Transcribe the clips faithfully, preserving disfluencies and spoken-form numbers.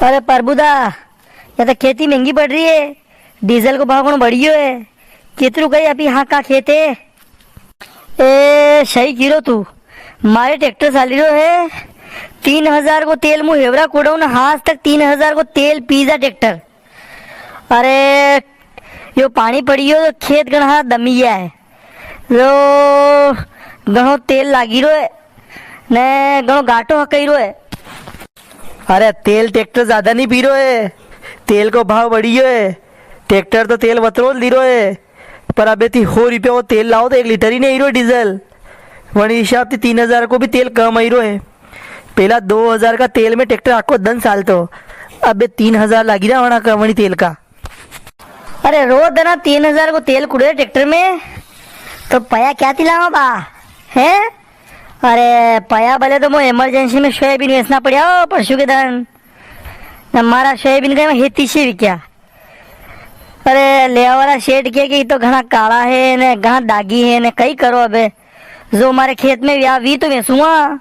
अरे प्रभुदा, या तो खेती महंगी पड़ री है, डीजल को भाव घणो बढ़ियो है। कितरू कई अभी हाँ का खेत है? ए, सही कीरो तू। मारे ट्रैक्टर चाली रो है, तीन हजार को तेल मु हेवरा कुड़ाऊ ना, आज तक तीन हजार को तेल पी जा ट्रैक्टर। अरे, यो पाणी पड़ियो तो खेत घणा दमिया है। यो घणो तेल लागी रो है, ने घणो घाटो हकई रो है। अरे, तेल ट्रैक्टर ज्यादा नी पी रो है, तेल को भाव बढ़ियो है। ट्रैक्टर तो तेल वतरो ली रो है, पर अबे ती हो रुपया वो तेल लाओ तो एक लीटर ही नी आई रो डीजल। वणी हिसाब ती तीन हजार को भी तेल कम आई रो है। पेला दो हजार का तेल में ट्रैक्टर आको दन सालतो, अबे तीन हजार लागी रा वणा का, वणी तेल का। अरे, रोज दना तीन हजार को तेल कुड़े ट्रैक्टर में, तो पया क्या ती लावा बा, हैं? अरे, पया भले तो मो इमरजेंसी में सोयाबीन बेचना पड़्या हो परसों के दन, न मारा सोयाबीन का हेती से बिक्या। अरे, लेवा वाला सेठ के कि तो घणा काला है ने घणा दागी है ने, कई करो अबे। जो मारे खेत में व्या वी तो वेचूंगा,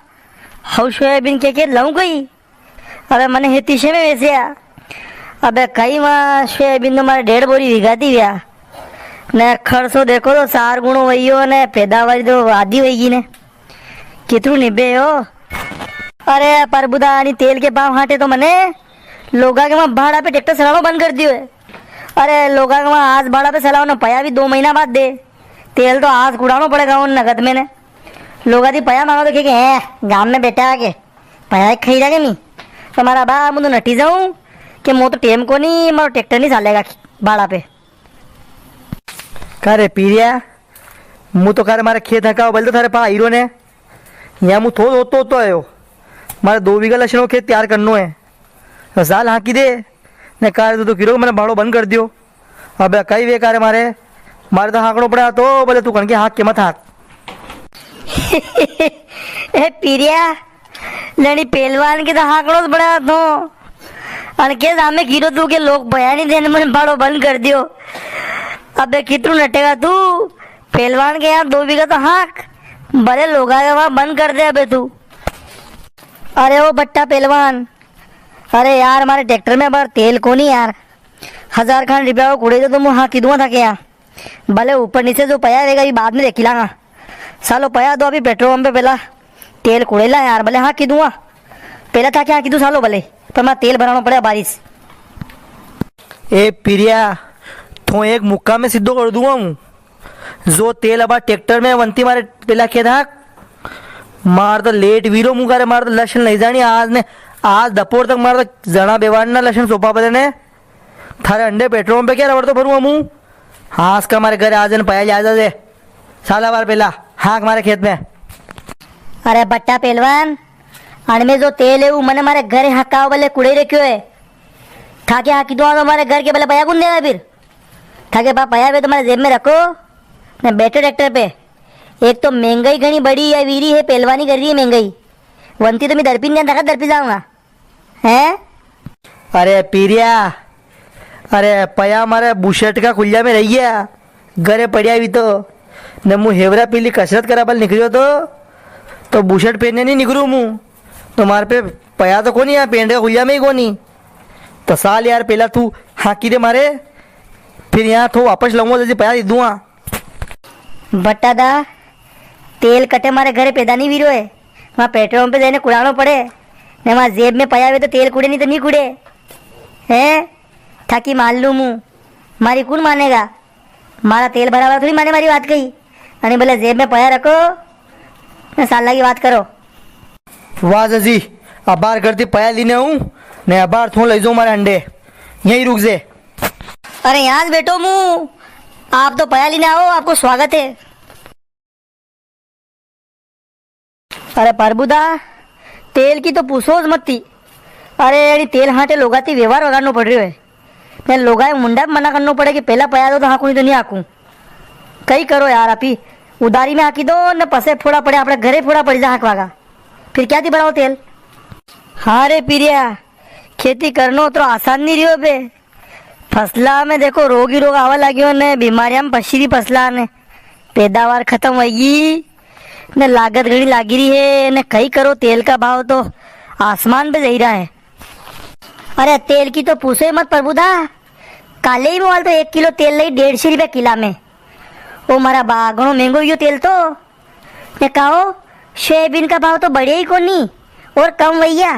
हऊ सोयाबीन के के लाऊं कई। अबे मने हेती से में वेच्या। अबे कई वा सोयाबीन तो मारे डेढ़ बोरी वीघा ती व्या। ने खर्चो देखो तो चार गुणो वईयो ने पैदावारी तो आधी वईगी ने। कितरू निबे हो? अरे प्रभुदा, अणी तेल के भाव हाटे तो मने लोगा के वां भाड़ा पे ट्रैक्टर चलाणो बंद कर दियो है। अरे लोगा के वां आज भाड़ा पे चलाओ ना, पया भी दो महीना बाद दे। तेल तो आज कुड़ाणो पड़ेगा उन नगद में ने। लोगा ती पया मांगो तो के, के, "हैं, गाम में बैठा है के? पया खाई रहा के नी?" तो मारा बा, मु तो नटी जाऊं कि मो तो टेम को नी, मारो ट्रैक्टर नी चालेगा भाड़ा पे। का रे पीरिया, मु तो का रे मारे खेत हकावा बल तो थारे पा हीरो ने। या मु थो होतो होतो आयो। मारे दो बीघा लसण को खेत तैयार करनो है। तो साल हाकी दे। ने का रे तू तो किरो मने भाड़ो बंद कर दियो। अबे कई वे का रे मारे, मारे तो हाकणो पड़ा तो भले तू कणके हाक के मत हाक। ए पीरिया, लणी पहलवान के तो हाकड़ो ज बड़ा थो। अणके सामे कीरो तू के लोग भया नी देने मने भाड़ो बंद कर दियो। अबे कितरू नटेगा तू? पहलवान के यां दो बीघा तो हाक, भले लोगा के वां बंद कर दे अबे तू। अरे ओ भट्टा पहलवान, अरे यार, मारे ट्रैक्टर में अबार तेल कोनी यार। हजार खान रुपया को कुड़े दो तो मु हाकी दूंगा थाके यां। भले ऊपर नीचे जो पया रेगा, अभी बाद में देखी लांगा। सालो पया दो, अभी पेट्रोल पंप पे पेला तेल कुड़ेला यार, भले हाकी दूंगा। पेला थाके हाकी दूं सालो भले, पर मारे तेल भराणो पड़े बारिश। ए पिरिया, थो एक मुक्का में सीधो कर दूंगा हूँ। जो तेल अबार ट्रैक्टर में वंती मारे पेला खेत हाक। मार तो लेट वीरो मुका रे, मार तो लसण लई जाणी आज ने, आज दोपहर तक मार तो जणा बेवार ना लसण सोपा पड़े ने। थारे अंडे पेट्रोल पे क्या रबड़ तो भरूं हमू? हाँ, आज का मारे घरे आज ने पया ले आ जा दे। साला बार पेला, हाक मारे खेत में। अरे बट्टा पहलवान, अणमें जो तेल है, वो मने मारे घरे हकावा बले कुड़े रख्यो है। थाके हाकी दूंगा तो मारे घर के बले पया कुण देगा फिर? थाके पा पया वे तो मारे जेब में रखो, ने बैठो ट्रैक्टर पे। एक तो महंगाई घणी बड़ी है, वीरी है, पहलवानी कर री है महंगाई। वंती तो मैं दरपी नी, थाका दरपी जाऊंगा। हैं? अरे पीरिया, अरे पया मारे बुशर्ट का खुल्या में रही गया, घरे पड़िया भी तो। ने मु हेवरा पीली कसरत करा बल निकलियो तो, तो बुशर्ट पहने नी निकलू मु। तो मारे पे पया तो कोनी यार, पेंट का खुल्या में ही कोनी। तो साल यार, पेला तू हाकी दे मारे, फिर यां थो वापस लाऊंगा, जैसे पया दे दूंगा। बट्टा दा, तेल कटे मारे घरे पैदा नी वीरो है, वां पेट्रोल पंप पे जाइने कुड़ाणो पड़े, ने वां जेब में पया वे तो तेल कुड़े, नी तो नी कुड़े। हैं? थाकी मान लूं मु, मारी कुण मानेगा? मारा तेल भरावा थोड़ी माने मारी बात कही। अने भले जेब में पया रखो, ने साला की बात करो। वाह जजी, अबार घर ती पया लीने हूँ, ने अबार थो लई जाऊं मारे अंडे। यहीं रुक जे। अरे यां ज बैठो मु, आप तो पया लीने आओ, आपको स्वागत है। अरे प्रभुदा, तेल की तो पूछो ज मती। अरे, अणी तेल हाटे लोगा ती व्यवहार वगाड़नो पड़ रियो है। ने लोगा ए मुंडा पे मना करनो पड़े कि पेला पया दो तो हाकूं, नी तो नी हाकूं। कई करो यार, आपी उधारी में हाकी दो ने पसे फोड़ा पड़े, आपणे घरे फोड़ा पड़ी जा हाकवा का। फिर क्या थी भराओ तेल? हाँ रे पीरिया, खेती करनो उतरो आसान नी रियो बे। फसला में देखो, रोग ही रोग आवा लाग्यो ने, बीमारियां में फंसी री फसला ने, पैदावार खत्म होएगी ने, लागत घणी लागी री है ने, कई करो, तेल का भाव तो आसमान पे जई रा है। अरे तेल की तो पूछो ही मत प्रभुदा, काले ही मोबाइल तो एक किलो तेल लई डेढ़ सौ रुपया किला में। ओ मारा बा, घणो महंगो यो तेल तो। ने कहो, सोयाबीन का भाव तो बढ़िया ही कोनी और कम वैया,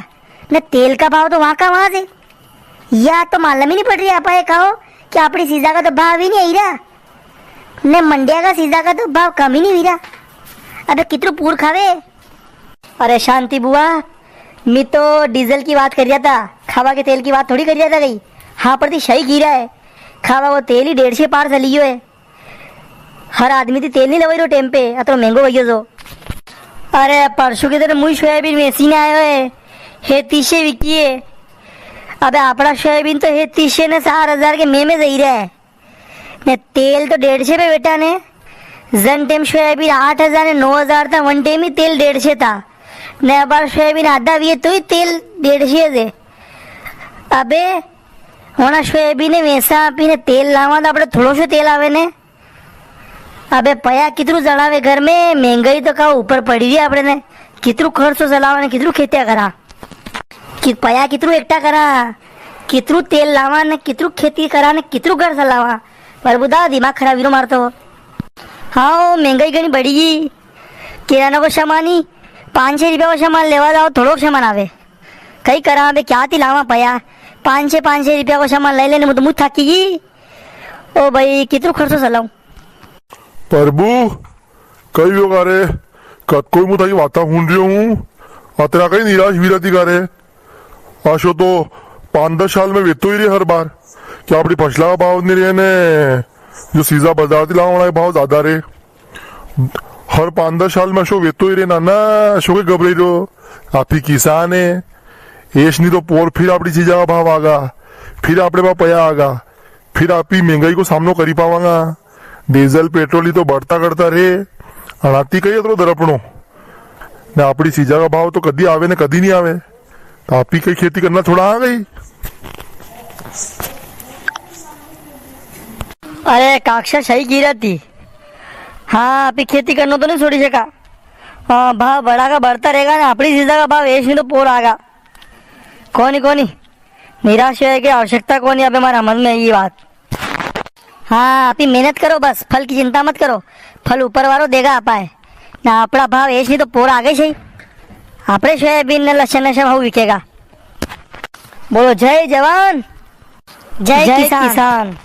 ने तेल का भाव तो वहां का वहां से। या तो मालूम ही नी पड़ रही आपा, ये कहो कि आपणी चीजा का तो भाव ही नी आई रहा, ने मंडिया का चीजा का तो भाव कम ही नी हुई रहा। अबे कितरू पूर खावे। अरे शांति बुआ, मी तो डीजल की बात कर रहा था, खावा के तेल की बात थोड़ी कर रहा था कई। हाँ, पर ती सही की रहा है, खावा को तेल ही डेढ़ सौ पार चली गयो है। हर आदमी ती तेल नी लवाई रो टेम पे, अतरो महंगो वई गयो जो। अरे परसों के दिन मुई सोयाबीन वेची ने आयो है, हे तीसे विकी है। अबे आपड़ा सोयाबीन तो हे तीसे ने चार हजार के में में जई रहा है। ने तेल तो डेढ़ सौ पे बेटा ने, जन टेम सोयाबीन आठ हजार ने नौ हजार था, वन टेम ही तेल डेढ़ सौ था। ने अबार सोयाबीन आधा भी है तो ही तेल डेढ़ सौ है। अबे, होना सोयाबीन ने वेसा आपी ने तेल लावा तो आपड़े थोड़ो सो तेल आवे ने। अबे पया कितरू जणावे घर में, महंगाई तो का ऊपर पड़ी रही आपड़े ने। कितरू खर्चो चलावा ने, कितरू खेत्या करा। कि पया कितरू एकटा करा, कितरू तेल लावा ने, कितरू खेती करा ने, कितरू घर चलावा। प्रभुदा दिमाग खराब ही रो मारतो। हाँ, ओ महंगाई घणी बढ़ी गई। किराना को सामान ही पाँच सौ रुपया को सामान लेवा जाओ, थोड़ो सामान आवे। कई करा अबे, क्या ती लावा पया? पाँच सौ, पाँच सौ रुपया को सामान ले लेने, मैं तो मुँह थाकी गई। ओ भाई, कितरू खर्चो चलाऊं? प्रभु, कई व्यो का रे? कद कोई मुँह थाकी वाता हुन रियो हूँ। अतरा कई निराश वीरा ती का रे? आशो तो पाँच दस साल में वेतो ही रे हर बार। क्या आपणी फसला का भाव नी रे ने, जो सीधा बाजार ती लावा वाला भाव ज्यादा रे। हर पाँच दस साल में अशो वेतो ही रे नाना, अशो के घबराई रो। आपी किसान है, एस नी तो पोर फिर आपणी चीजा का भाव आगा, फिर आपणे पा पया आगा, फिर आपी महंगाई को सामनो करी पावांगा। डीजल पेट्रोल ही तो बढ़ता करता रे, अणाती कई अतरो दरपणो। ने आपणी चीजा का भाव तो कदी आवे ने कदी नी आवे। तो आपी कई खेती करना छोड़ा आ गई। अरे काक्षा सही की रहती। हाँ, आपी खेती करनो तो नी छोड़ी सका। हाँ, भाव बढ़ा का बढ़ता रहेगा ना, आपणी चीजा का भाव एस नी तो पोर आगा। कोनी, कोनी, निराश होए की आवश्यकता कोनी, अबे मारा मन में ये बात। हाँ, आपी मेहनत करो बस, फल की चिंता मत करो, फल ऊपर वालो देगा आपा है। ना आपड़ा भाव एस नी तो पोर आगे से ही। आपड़े सोयाबीन ने लसन ने सब हऊ विकेगा। बोलो जय जवान, जय जय किसान। किसान।